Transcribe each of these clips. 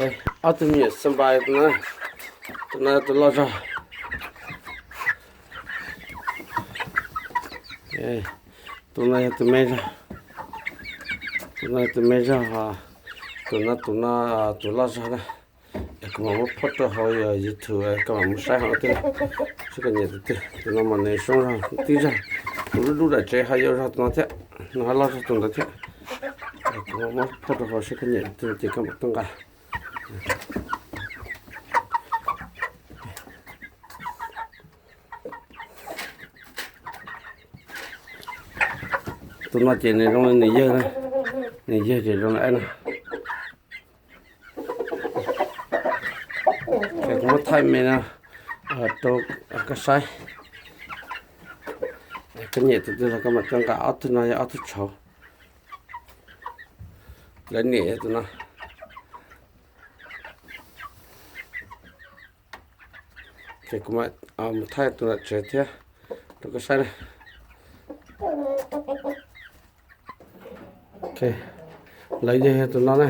Ob tug me nyuam xa npas, tus no, tus no tus loj zog, tus no yog tus me zog, tus no tus me zog, tus no tus no tus loj zog na. Kuv mam muab post rau hauv YouTube, koj mam mus saib hauv thiab, saib koj nyiam tus twg. Tus no mas nws zoo zog tib zog, tus lub dub dam tsev ho yau zog tus no thiab, no ho loj zog tus ntawd thiab. Kuv mam muab post rau hauv saib koj nyiam tus twg ces koj mam tuaj nqa. Tus no ces nws zoo li nws yawg na, nws yawg ces zoo li no. Ces kuv muab thaij me no rau koj saib. Koj nyiam tus twg los koj mam tuaj nqa, ob tug no yog ob tug tshauv. Lawv niam yog tus no. Ces kuv mam mus thaij tus nram tsev thiab rau koj saib na. Lawv yog tus no na.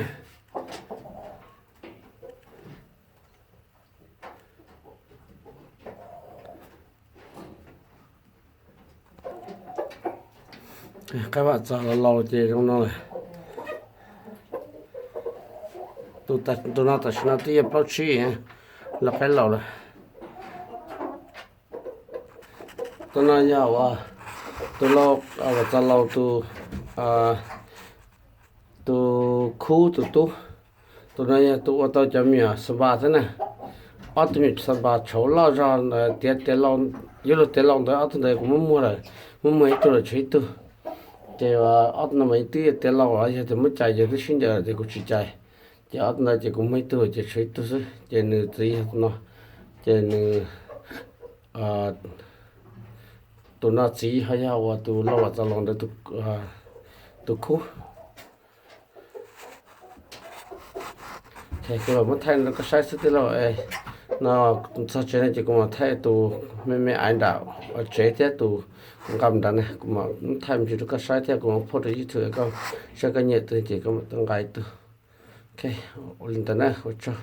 Qaib vam txog los laus ces zoo no lawm. Tus no tam sim no twb yog plaub tsib, los qaib laus lawm. Tus no yog tus lau, vam txog laus tus, tus khub tus tub. Tus no yog tus ua tau cov me nyuam xa npas thiab na. Ob tug me nyuam xa npas tshauv loj zog ntawd, tiav tiav lau, yuav luag tiav lau ntawd, ob tug ntawd kuv muab muag lawm, muab muag ib tug lawm tshuav ib tug. Ces ob tug no mas twb yog tiav lau los yog tias muab cais ces twb sib ncaws lawm ces kuv tsis cais. Ces ob tug ntawd ces kuv muag ib tug ces tshuav ib tug xwb, ces nws txiv yog tus no. Ces nws, tus no txiv ho yog uas tus lau vam txog laus ntawd tus khub. Kuv los muab thaij rau koj saib xwb tij laug. No txog tsev no ces kuv mam thaij tus me me aiv nram tsev thiab tus kuv nqa nrad na, kuv mam thaij me ntsis rau koj saib thiab kuv mam post rau YouTube, koj saib koj nyiam tus ces koj mam tuaj nqa ib tug. Ok, ua li ntawd na, ua tsaug.